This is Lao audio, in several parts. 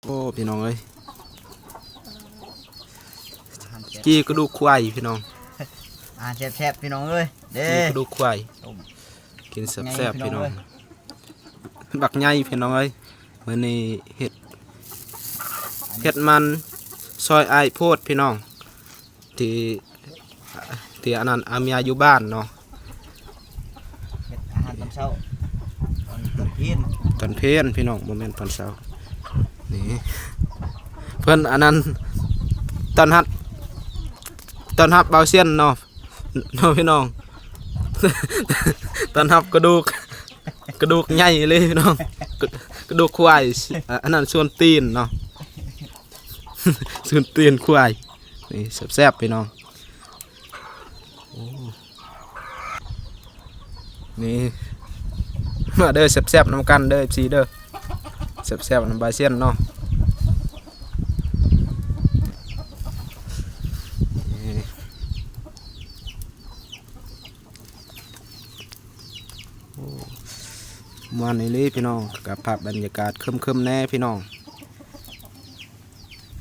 ໂອ້ ພີ່ນ້ອງເອີຍ ອາຫານແຊບ ຈີ່ກະດູກຄວາຍພີ່ນ້ອງ ອາຫານແຊບໆ ພີ່ນ້ອງເອີຍ ເດ້ ຈີ່ກະດູກຄວາຍ ຕົ້ມ ກິນແຊບໆ ພີ່ນ້ອງ ບັກໃຫຍ່ພີ່ນ້ອງເອີຍ ມື້ນີ້ເຮັດ ເຮັດມັນຊອຍອ້າຍໂພດພີ່ນ້ອງ ທີ່ ທີ່ອັນນັ້ນ ອາເມຍຢູ່ບ້ານເນາະ ເຮັດອາຫານຕອນເຊົ້າ ຕອນ ຕອນເພນ ຕອນເພນພີ່ນ້ອງ ບໍ່ແມ່ນຕອນເຊົ້າ ນີ້ ເພິ່ນອັນນັ້ນ ຕ້ອນຮັບ ຕ້ອນຮັບບ່າວຊຽນເນາະ ເນາະພີ່ນ້ອງ ຕ້ອນຮັບກະດູກ ກະດູກໃຫຍ່ເລີຍພີ່ນ້ອງ ກະ ກະດູກຄວາຍ ອາ ອັນນັ້ນສ່ວນຕີນເນາະ ສ່ວນຕີນຄວາຍ ນີ້ແຊບໆ ພີ່ນ້ອງ ໂອ້ ນີ້ ມາເດີ ແຊບໆ ນຳກັນເດີ ເອັຟຊີ ເດີ ແຊບໆ ນຳບ່າວຊຽນເນາະ ນີ້ ໂອ້ ມ່ວນອີ່ຫຼີພີ່ນ້ອງ ກັບພາບບັນຍາກາດຄຶມໆ ແດ່ພີ່ນ້ອງ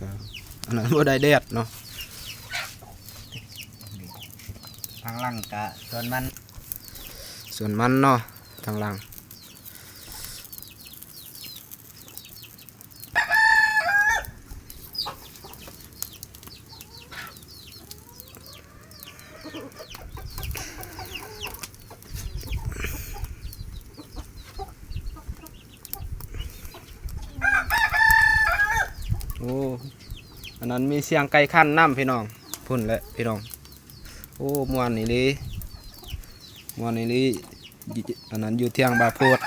ກະ ອັນນັ້ນບໍ່ໄດ້ແດດເນາະ ທາງຫຼັງກະສວນມັນ ສວນມັນເນາະ ທາງຫຼັງ ໂອ້ ອັນນັ້ນມີສຽງໄກ່ຂັນນຳພີ່ນ້ອງ ພຸ້ນແຫຼະພີ່ນ້ອງ ໂອ້ ມ່ວນອີ່ຫຼີ ມ່ວນອີ່ຫຼີ ອັນນັ້ນຢູ່ທຽງບ່າວໂພດ